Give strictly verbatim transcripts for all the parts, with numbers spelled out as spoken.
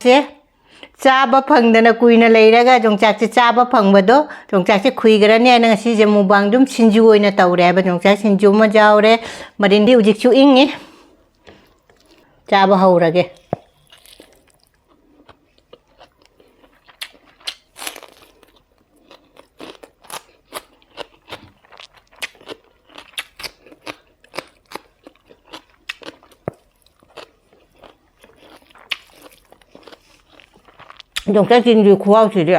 ꯁꯦ, ꯆꯥꯕ ꯐꯪꯗꯅ ꯀꯨꯏꯅ ꯂꯩꯔꯒ ꯌꯣꯡꯆꯥꯛꯁꯦ ꯆꯥꯕ ꯐꯪꯕꯗꯣ, ꯌꯣꯡꯆꯥꯛꯁꯦ ꯈꯨꯏꯈ꯭ꯔꯅꯤ ꯍꯥꯏꯅ ꯉꯁꯤꯁꯦ mukbang ꯑꯗꯨꯝ ꯁꯤꯡꯖꯨ ꯑꯣꯏꯅ ꯇꯧꯔꯦ ꯍꯥꯏꯕ꯫ ꯌꯣꯡꯆꯥꯛ ꯁꯤꯡꯖꯨ ꯑꯃ ꯌꯥꯎꯔꯦ, ꯃꯔꯤꯟꯗꯤ ꯍꯧꯖꯤꯛꯁꯨ ꯏꯪꯉꯤ꯫ ꯆꯥꯕ ꯍꯧꯔꯒꯦ꯫ ꯌꯣꯡꯆꯥꯛ ꯁꯤꯡꯖꯨ ꯈꯨꯍꯥꯎꯁꯤꯗꯤ꯫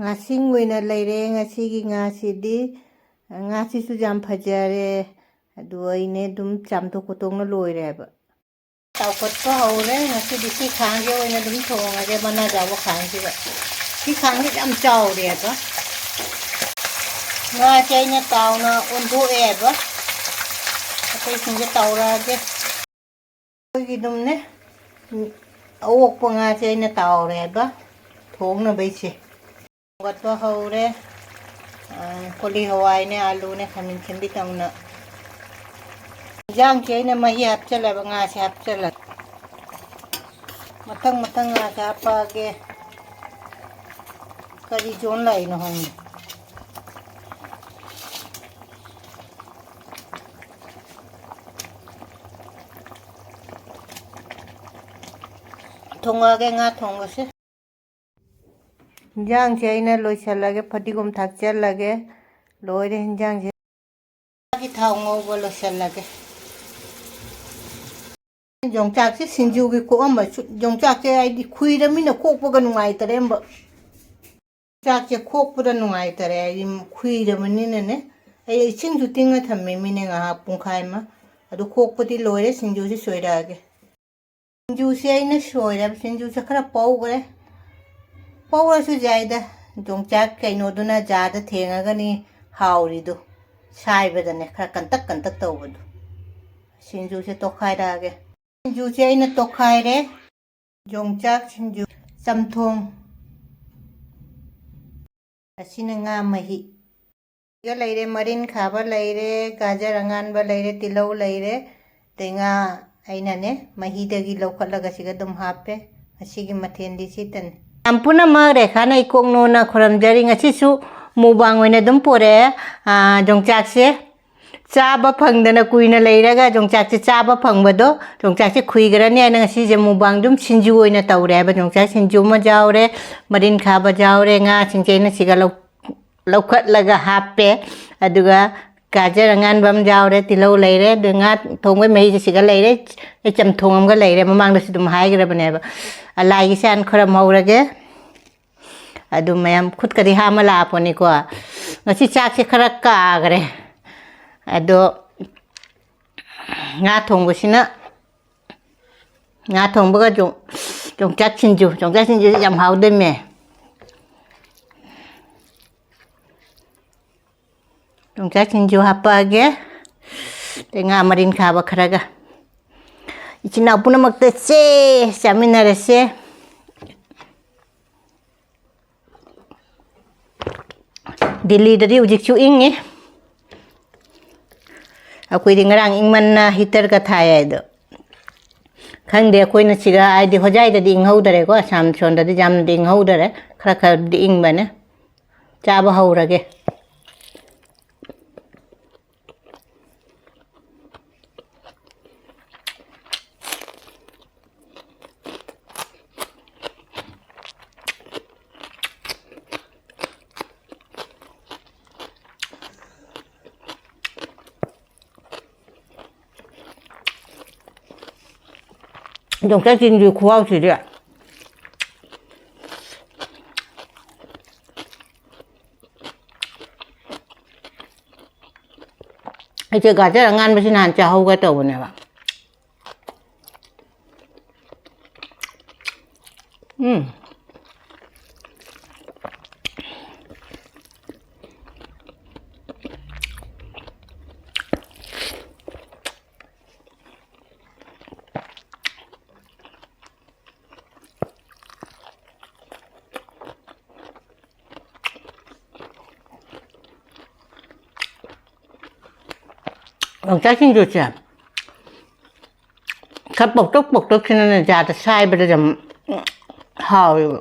ꯉꯥꯁꯤꯡ ꯑꯣꯏꯅ ꯂꯩꯔꯦ ꯉꯁꯤꯒꯤ ꯉꯥꯁꯤꯗꯤ꯫ ꯉꯥꯁꯤꯁꯨ ꯌꯥꯝ ꯐꯖꯔꯦ꯫ ꯑꯗꯨ ꯑꯩꯅꯦ ꯑꯗꯨꯝ ꯆꯥꯝꯊꯣꯛ ꯈꯣꯠꯇꯣꯛꯅ ꯂꯣꯏꯔꯦꯕ꯫ ꯇꯥꯎꯈꯠꯄ ꯍꯧꯔꯦ꯫ ꯉꯁꯤꯗꯤ ꯁꯤ ꯈꯥꯡꯁꯦ ꯑꯣꯏꯅ ꯑꯗꯨꯝ ꯊꯣꯡꯉꯒꯦ, ꯃꯅꯥ ꯆꯥꯎꯕ ꯈꯥꯡꯁꯤꯗ꯫ ꯁꯤ ꯈꯥꯡꯁꯦ ꯌꯥꯝ ꯆꯥꯎꯔꯦꯕ꯫ ꯉꯥꯁꯦ ꯑꯩꯅ ꯇꯥꯎꯅ ꯑꯣꯟꯊꯣꯛꯑꯦꯕ꯫ ꯑꯇꯩꯁꯤꯡꯁꯦ ꯇꯥꯎꯔꯛꯑꯒꯦ꯫ ꯑꯩꯈꯣꯏꯒꯤ ꯑꯗꯨꯝꯅꯦ, ꯑꯣꯛꯄ ꯉꯥꯁꯦ ꯑꯩꯅ ꯇꯥꯎꯔꯦꯕ ꯊꯣꯡꯅꯕꯩꯁꯦ꯫ ꯊꯣꯡꯒꯠꯄ ꯍꯧꯔꯦ꯫ ꯑ, ꯀꯣꯂꯤ ꯍꯋꯥꯏꯅꯦ, ꯑꯂꯨꯅꯦ, ꯈꯥꯃꯦꯟ ꯑꯁꯤꯟꯕꯤ ꯇꯧꯅ꯫ ꯏꯟꯖꯥꯡꯁꯦ ꯑꯩꯅ ꯃꯍꯤ ꯍꯥꯞꯆꯜꯂꯕ, ꯉꯥꯁꯦ ꯍꯥꯞꯆꯜꯂꯒ꯫ ꯃꯊꯪ ꯃꯊꯪ ꯉꯥꯁꯦ ꯍꯥꯞꯄꯛꯑꯒꯦ꯫ ꯀꯔꯤ ꯖꯣꯟ ꯂꯥꯛꯏꯅꯣ ꯈꯪꯗꯦ꯫ ꯊꯣꯡꯉꯛꯑꯒꯦ ꯉꯥ ꯊꯣꯡꯕꯁꯦ꯫ ꯏꯟꯖꯥꯡꯁꯦ ꯑꯩꯅ ꯂꯣꯏꯁꯤꯜꯂꯒꯦ, ꯐꯗꯤꯒꯣꯝ ꯊꯥꯛꯆꯜꯂꯒꯦ꯫ ꯂꯣꯏꯔꯦ ꯏꯟꯖꯥꯡꯁꯦ꯫ ꯉꯥꯒꯤ ꯊꯥꯎ ꯉꯧꯕ ꯂꯣꯏꯁꯤꯜꯂꯒꯦ꯫ ꯌꯣꯡꯆꯥꯛꯁꯦ ꯁꯤꯡꯖꯨꯒꯤ ꯈꯣꯛꯑꯝꯕꯁꯨ, ꯌꯣꯡꯆꯥꯛꯁꯦ ꯑꯩꯗꯤ ꯈꯨꯏꯔꯃꯤꯅ ꯈꯣꯛꯄꯒ ꯅꯨꯡꯉꯥꯏꯇꯔꯦ ꯑꯝꯕ꯫ ꯆꯥꯛꯁꯦ ꯈꯣꯛꯄꯗ ꯅꯨꯡꯉꯥꯏꯇꯔꯦ, ꯍꯥꯏꯗꯤ ꯈꯨꯏꯔꯕꯅꯤꯅꯅꯦ꯫ ꯑꯩ ꯏꯁꯤꯡꯁꯨ ꯇꯤꯡꯉ ꯊꯝꯃꯤꯃꯤꯅꯦ ꯉꯥꯏꯍꯥꯛ, ꯄꯨꯡꯈꯥꯏ ꯑꯃ꯫ ꯑꯗꯨ ꯈꯣꯛꯄꯗꯤ ꯂꯣꯏꯔꯦ, ꯁꯤꯡꯖꯨꯁꯤ ꯁꯣꯏꯔꯛꯑꯒꯦ꯫ ꯁꯤꯡꯖꯨꯁꯤ ꯑꯩꯅ ꯁꯣꯏꯔꯕ, ꯁꯤꯡꯖꯨꯁꯦ ꯈꯔ ꯄꯧꯈ꯭ꯔꯦ꯫ ꯄꯧꯔꯁꯨ ꯌꯥꯏꯗ, ꯌꯣꯡꯆꯥꯛ ꯀꯩꯅꯣꯗꯨꯅ ꯖꯥꯗ ꯊꯦꯡꯉꯒꯅꯤ ꯍꯥꯎꯔꯤꯗꯣ, ꯁꯥꯏꯕꯗꯅꯦ ꯈꯔ ꯀꯟꯇꯛ ꯀꯟꯇꯛ ꯇꯧꯕꯗꯣ꯫ ꯁꯤꯡꯖꯨꯁꯦ ꯇꯣꯠꯈꯥꯏꯔꯛꯑꯒꯦ꯫ ꯁꯤꯡꯖꯨꯁꯦ ꯑꯩꯅ ꯇꯣꯠꯈꯥꯏꯔꯦ꯫ ꯌꯣꯡꯆꯥꯛ ꯁꯤꯡꯖꯨ, ꯆꯝꯊꯣꯡ꯫ ꯑꯁꯤꯅ ꯉꯥ ꯃꯍꯤ꯫ ꯁꯤꯒ ꯂꯩꯔꯦ, ꯃꯔꯤꯟ ꯈꯥꯕ ꯂꯩꯔꯦ, ꯒꯥꯖꯔ ꯑꯉꯥꯟꯕ ꯂꯩꯔꯦ, ꯇꯤꯜꯍꯧ ꯂꯩꯔꯦ꯫ ꯑꯗꯩ ꯉꯥ ꯑꯩꯅꯅꯦ ꯃꯍꯤꯗꯒꯤ ꯂꯧꯈꯠꯂꯒ ꯁꯤꯒ ꯑꯗꯨꯝ ꯍꯥꯞꯄꯦ꯫ ꯑꯁꯤꯒꯤ ꯃꯊꯦꯜꯗꯤ ꯁꯤꯇꯅꯤ꯫ ꯌꯥꯝ ꯄꯨꯝꯅꯃꯛ ꯔꯦꯈꯥꯅ ꯏꯀꯣꯛ ꯅꯣꯟꯅ ꯈꯨꯔꯨꯝꯖꯔꯤ꯫ ꯉꯁꯤꯁꯨ ꯃꯨꯛꯕꯥꯡ ꯑꯣꯏꯅ ꯑꯗꯨꯝ ꯄꯨꯔꯛꯑꯦ, ꯑꯥ, ꯌꯣꯡꯆꯥꯛꯁꯦ꯫ ꯆꯥꯕ ꯐꯪꯗꯅ ꯀꯨꯏꯅ ꯂꯩꯔꯒ ꯌꯣꯡꯆꯥꯛꯁꯦ ꯆꯥꯕ ꯐꯪꯕꯗꯣ, ꯌꯣꯡꯆꯥꯛꯁꯦ ꯈꯨꯏꯈ꯭ꯔꯅꯤ ꯍꯥꯏꯅ ꯉꯁꯤꯁꯦ ꯃꯨꯛꯕꯥꯡ ꯑꯗꯨꯝ ꯁꯤꯡꯖꯨ ꯑꯣꯏꯅ ꯇꯧꯔꯦ ꯍꯥꯏꯕ꯫ ꯌꯣꯡꯆꯥꯛ ꯁꯤꯡꯖꯨ ꯑꯃ ꯌꯥꯎꯔꯦ, ꯃꯔꯤꯟ ꯈꯥꯕ ꯌꯥꯎꯔꯦ, ꯉꯥꯁꯤꯡꯁꯦ ꯑꯩꯅ ꯁꯤꯒ ꯂꯧ-, ꯂꯧꯈꯠꯂꯒ ꯍꯥꯞꯄꯦ꯫ ꯑꯗꯨꯒ ꯒꯥꯖꯔ ꯑꯉꯥꯟꯕ ꯑꯃ ꯌꯥꯎꯔꯦ, ꯇꯤꯜꯍꯧ ꯂꯩꯔꯦ, ꯑꯗꯨ ꯉꯥ ꯊꯣꯡꯕꯩ ꯃꯍꯤꯁꯦ ꯁꯤꯒ ꯂꯩꯔꯦ꯫ ꯑꯩ ꯆꯝꯊꯣꯡ ꯑꯃꯒ ꯂꯩꯔꯦ, ꯃꯃꯥꯡꯗꯁꯨ ꯑꯗꯨꯝ ꯍꯥꯏꯈ꯭ꯔꯕꯅꯦꯕ꯫ ꯑ, ꯂꯥꯏꯒꯤ ꯁꯥꯟ ꯈꯣꯏꯔꯝꯍꯧꯔꯒꯦ꯫ ꯑꯗꯨ ꯃꯌꯥꯝ ꯈꯨꯠꯀꯗꯤ ꯍꯥꯝꯃ ꯂꯥꯛꯄꯅꯤꯀꯣ꯫ ꯉꯁꯤ ꯆꯥꯛꯁꯦ ꯈꯔ ꯀꯥꯈ꯭ꯔꯦ꯫ ꯑꯗꯣ ꯉꯥ ꯊꯣꯡꯕꯁꯤꯅ, ꯉꯥ ꯊꯣꯡꯕꯒ ꯌꯣꯡ-, ꯌꯣꯡꯆꯥꯛ ꯁꯤꯡꯖꯨ, ꯌꯣꯡꯆꯥꯛ ꯁꯤꯡꯖꯨꯁꯦ ꯌꯥꯝ ꯍꯥꯎꯗꯣꯏꯃꯦ꯫ ꯌꯣꯡꯆꯥꯛ ꯁꯤꯡꯖꯨ ꯍꯥꯞꯄꯛꯑꯒꯦ꯫ ꯑꯗꯩ ꯉꯥ ꯃꯔꯤꯟ ꯈꯥꯕ ꯈꯔꯒ꯫ ꯏꯆꯤꯟ ꯏꯅꯥꯎ ꯄꯨꯝꯅꯃꯛꯇ ꯆꯦ ꯆꯥꯃꯤꯟꯅꯔꯁꯦ꯫ ꯗꯤꯜꯂꯤꯗꯗꯤ ꯍꯧꯖꯤꯛꯁꯨ ꯏꯪꯉꯤ꯫ ꯑꯩꯈꯣꯏꯗꯤ ꯉꯔꯥꯡ ꯏꯪꯃꯟꯅ ꯍꯤꯇꯔꯒ ꯊꯥꯏ ꯍꯥꯏꯗꯣ꯫ ꯈꯪꯗꯦ, ꯑꯩꯈꯣꯏꯅ ꯁꯤꯗ ꯍꯥꯏꯗꯤ ꯍꯣꯖꯥꯏꯗꯗꯤ ꯏꯪꯍꯧꯗꯔꯦꯀꯣ, ꯑꯁꯥꯝ ꯁꯣꯟꯗꯗꯤ ꯌꯥꯝꯅꯗꯤ ꯏꯪꯍꯧꯗꯔꯦ, ꯈꯔ ꯈꯔꯗꯤ ꯏꯪꯕꯅꯦ꯫ ꯆꯥꯕ ꯍꯧꯔꯒꯦ꯫ ꯌꯣꯡꯆꯥꯛ ꯆꯤꯟꯁꯨ ꯈꯨꯍꯥꯎꯁꯤꯗꯤ꯫ ꯑꯩꯁꯦ ꯒꯥꯖꯔ ꯑꯉꯥꯟꯕꯁꯤ ꯅꯍꯥꯟ ꯆꯥꯍꯧꯒꯦ ꯇꯧꯕꯅꯦꯕ꯫ ꯎꯝ꯫ ꯌꯣꯡꯆꯥꯛ ꯁꯤꯡꯖꯨꯁꯦ ꯈꯔ ꯄꯧꯇꯛ ꯄꯧꯇꯛꯁꯤꯅꯅꯦ ꯌꯥꯗ ꯁꯥꯏꯕꯗ ꯌꯥꯝ ꯍꯥꯎꯋꯦꯕ꯫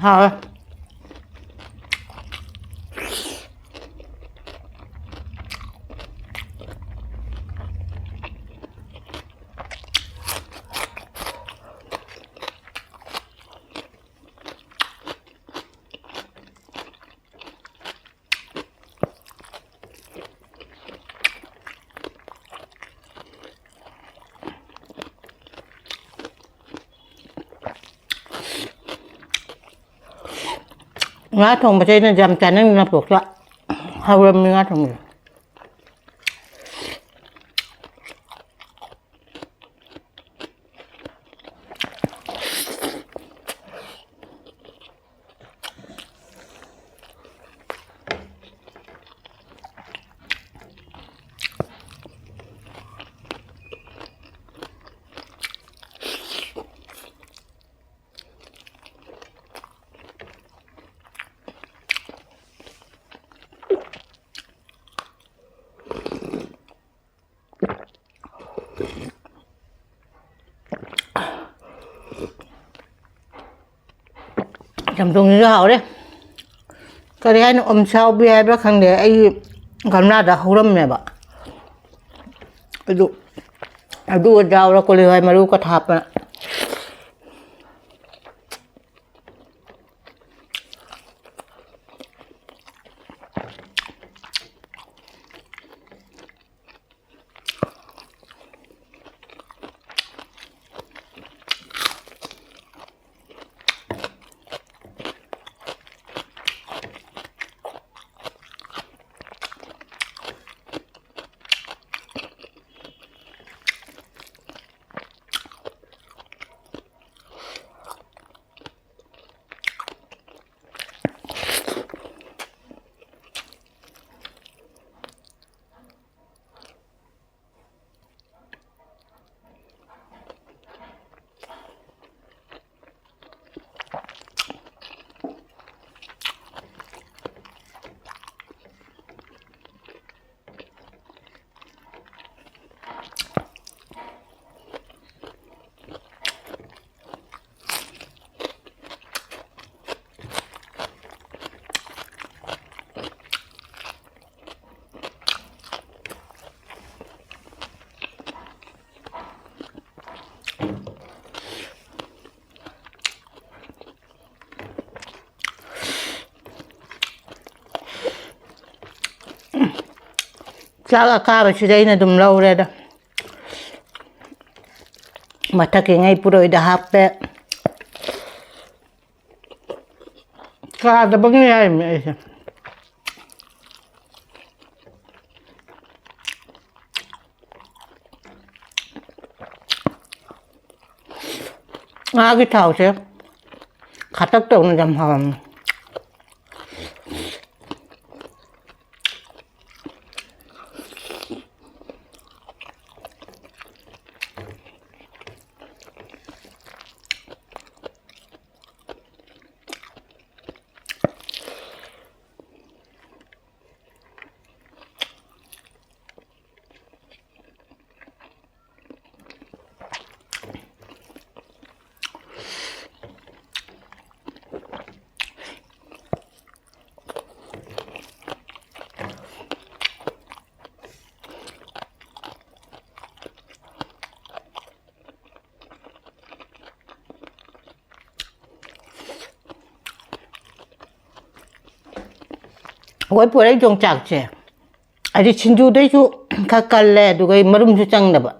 ꯍꯥꯎꯋꯦ꯫ ꯉꯥ ꯊꯣꯡꯕꯁꯦ ꯑꯩꯅ ꯌꯥꯝ ꯆꯥꯅꯤꯡꯗꯅ ꯄꯣꯛꯇ ꯍꯧꯔꯝꯃꯤ ꯉꯥ ꯊꯣꯡꯕꯁꯦ꯫ ꯆꯝꯊꯣꯡꯁꯤꯁꯨ ꯍꯥꯎꯔꯦ꯫ ꯀꯔꯤ ꯍꯥꯏꯅꯣ, ꯑꯣꯝꯁꯥꯎꯕꯤ ꯍꯥꯏꯕ꯭ꯔꯥ ꯈꯪꯗꯦ, ꯑꯩꯒꯤ ꯒꯝꯂꯥꯗ ꯍꯧꯔꯝꯃꯦꯕ꯫ ꯑꯗꯨ, ꯑꯗꯨꯒ ꯌꯥꯎꯔ ꯀꯣꯂꯤ ꯍꯋꯥꯏ ꯃꯔꯨ ꯈꯔ ꯍꯥꯞꯄ꯫ ꯆꯥꯛ ꯑꯀꯥꯕꯁꯤꯗ ꯑꯩꯅ ꯑꯗꯨꯝ ꯂꯧꯔꯦꯗ꯫ ꯃꯊꯛꯀꯤꯉꯩ ꯄꯨꯔꯣꯏꯗ ꯍꯥꯞꯄꯦ꯫ ꯀꯥꯗꯕꯒꯤ ꯌꯥꯏꯃꯦ ꯑꯩꯁꯦ꯫ ꯉꯥꯒꯤ ꯊꯥꯎꯁꯦ ꯈꯥꯇꯛ ꯇꯧꯅ ꯌꯥꯝ ꯍꯥꯎꯔꯝꯃꯦ꯫ ꯑꯩꯈꯣꯏ ꯄꯨꯔꯩ ꯌꯣꯡꯆꯥꯛꯁꯦ ꯍꯥꯏꯗꯤ ꯁꯤꯡꯖꯨꯗꯩꯁꯨ ꯈꯔ ꯀꯜꯂꯦ, ꯑꯗꯨꯒ ꯃꯔꯨꯝꯁꯨ ꯆꯪꯗꯕ꯫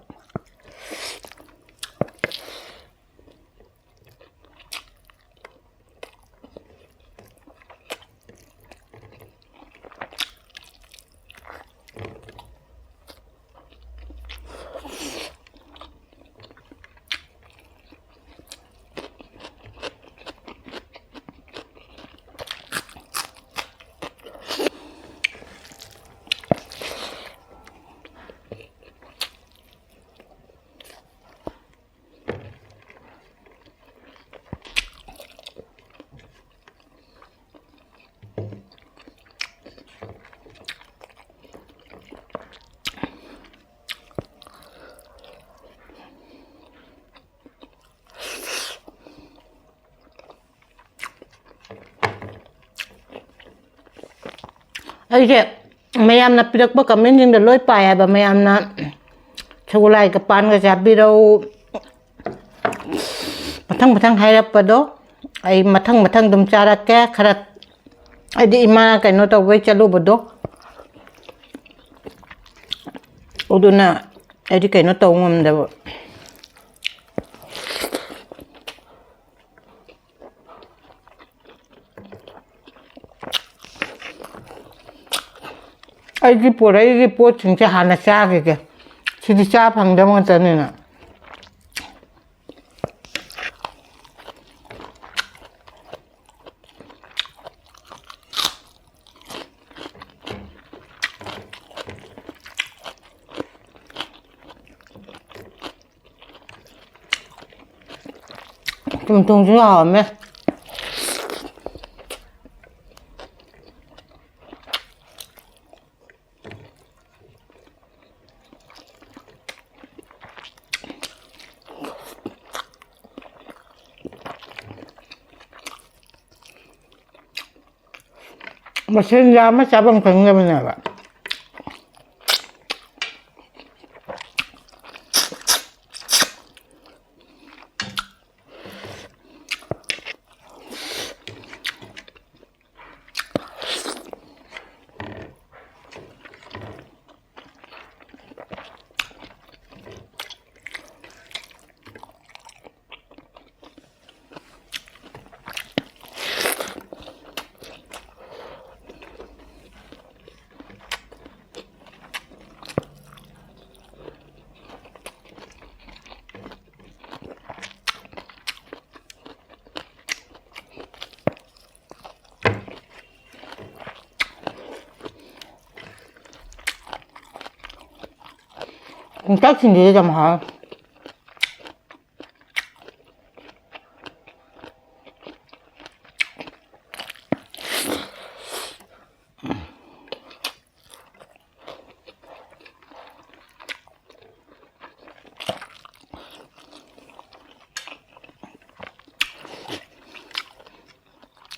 ꯑꯩꯁꯦ ꯃꯌꯥꯝꯅ ꯄꯤꯔꯛꯄ comment ꯁꯤꯡꯗꯣ ꯂꯣꯏ ꯄꯥꯏ ꯍꯥꯏꯕ꯫ ꯃꯌꯥꯝꯅ ꯁꯒꯣꯜꯍꯋꯥꯏꯒ ꯄꯥꯟꯒ ꯆꯥꯕꯤꯔꯛꯎ, ꯃꯊꯪ ꯃꯊꯪ ꯍꯥꯏꯔꯛꯄꯗꯣ ꯑꯩ ꯃꯊꯪ ꯃꯊꯪ ꯑꯗꯨꯝ ꯆꯥꯔꯛꯀꯦ꯫ ꯈꯔ ꯍꯥꯏꯗꯤ ꯏꯃꯥ ꯀꯩꯅꯣ ꯇꯧꯕꯩ ꯆꯠꯂꯨꯕꯗꯣ, ꯑꯗꯨꯅ ꯑꯩꯗꯤ ꯀꯩꯅꯣ ꯇꯧ ꯉꯝꯗꯕ꯫ ꯑꯩꯒꯤ ꯄꯣꯔꯛꯏꯒꯤ ꯄꯣꯠꯁꯤꯡꯁꯦ ꯍꯥꯟꯅ ꯆꯥꯈꯤꯒꯦ꯫ ꯁꯤꯗꯤ ꯆꯥ ꯐꯪꯗꯕ ꯉꯥꯛꯇꯅꯤꯅ꯫ ꯆꯝꯊꯣꯡꯁꯨ ꯍꯥꯎꯔꯝꯃꯦ꯫ ꯃꯁꯦꯟ ꯌꯥꯝꯃ ꯆꯥꯐꯝ ꯈꯪꯗꯕꯅꯦꯕ꯫ ꯌꯣꯡꯆꯥꯛꯁꯤꯡꯁꯤꯗꯤ ꯌꯥꯝ ꯍꯥꯎꯋꯦ꯫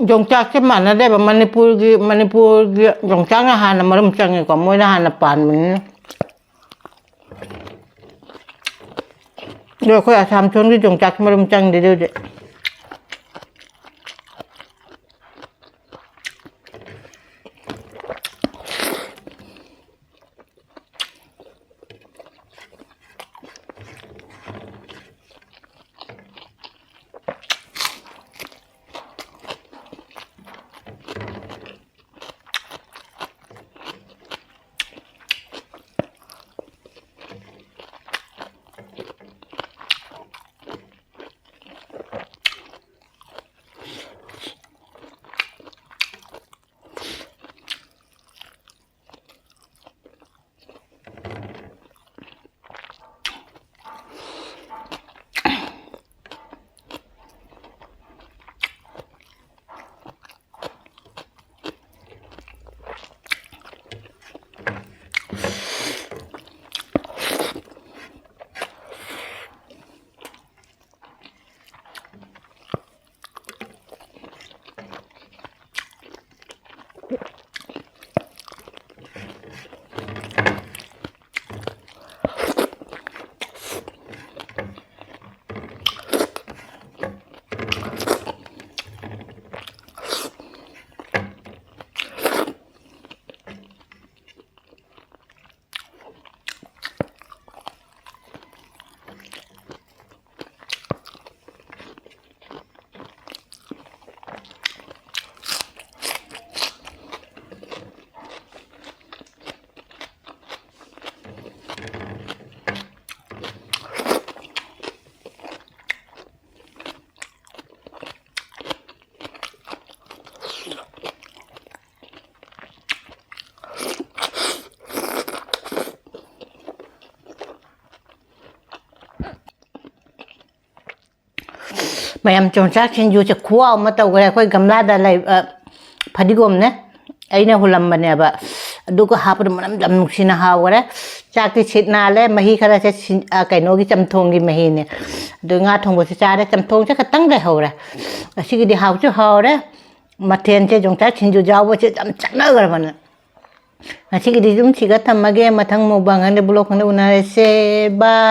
ꯌꯣꯡꯆꯥꯛꯁꯦ ꯃꯥꯟꯅꯗꯦꯕ꯫ ꯃꯅꯤꯄꯨꯔꯒꯤ, ꯃꯅꯤꯄꯨꯔꯒꯤ ꯌꯣꯡꯆꯥꯛꯅ ꯍꯥꯟꯅ ꯃꯔꯨꯝ ꯆꯪꯉꯦꯀꯣ, ꯃꯣꯏꯅ ꯍꯥꯟꯅ ꯄꯥꯟꯕꯅꯤꯅ꯫ ꯑꯗꯣ ꯑꯩꯈꯣꯏ ꯑꯁꯥꯝ ꯁꯣꯝꯒꯤ ꯌꯣꯡꯆꯥꯛꯁꯦ ꯃꯔꯨꯝ ꯆꯪꯗꯦ ꯑꯗꯨꯗꯤ꯫ ꯃꯌꯥꯝ ꯌꯣꯡꯆꯥꯛ ꯁꯤꯡꯖꯨꯁꯦ ꯈꯨꯍꯥꯎ ꯑꯃ ꯇꯧꯈ꯭ꯔꯦ꯫ ꯑꯩꯈꯣꯏ ꯒꯝꯂꯥꯗ ꯂꯩ, ꯑ, ꯐꯗꯤꯒꯣꯝꯅꯦ, ꯑꯩꯅ ꯍꯨꯜꯂꯝꯕꯅꯦꯕ, ꯑꯗꯨꯒ ꯍꯥꯞꯄꯗ ꯃꯅꯝ ꯌꯥꯝ ꯅꯨꯡꯁꯤꯅ ꯍꯥꯎꯈ꯭ꯔꯦ꯫ ꯆꯥꯛꯇꯤ ꯁꯤꯠ ꯅꯥꯜꯂꯦ, ꯃꯍꯤ ꯈꯔꯁꯦ ꯁꯤ-, ꯑ, ꯀꯩꯅꯣꯒꯤ ꯆꯝꯊꯣꯡꯒꯤ ꯃꯍꯤꯅꯦ꯫ ꯑꯗꯨ ꯉꯥ ꯊꯣꯡꯕꯁꯨ ꯆꯥꯔꯦ, ꯆꯝꯊꯣꯡꯁꯦ ꯈꯛꯇꯪ ꯂꯩꯍꯧꯔꯦ꯫ ꯉꯁꯤꯒꯤꯗꯤ ꯍꯥꯎꯁꯨ ꯍꯥꯎꯔꯦ꯫ ꯃꯊꯦꯜꯁꯦ ꯌꯣꯡꯆꯥꯛ ꯁꯤꯡꯖꯨ ꯌꯥꯎꯕꯁꯦ ꯌꯥꯝ ꯆꯥꯟꯅꯈ꯭ꯔꯕꯅꯦ꯫ ꯉꯁꯤꯒꯤꯗꯤ ꯑꯗꯨꯝ ꯁꯤꯒ ꯊꯝꯃꯒꯦ꯫ ꯃꯊꯪ mukbang ꯈꯪꯗꯦ, vlog ꯈꯪꯗꯦ ꯎꯅꯔꯁꯦ꯫ Bye꯫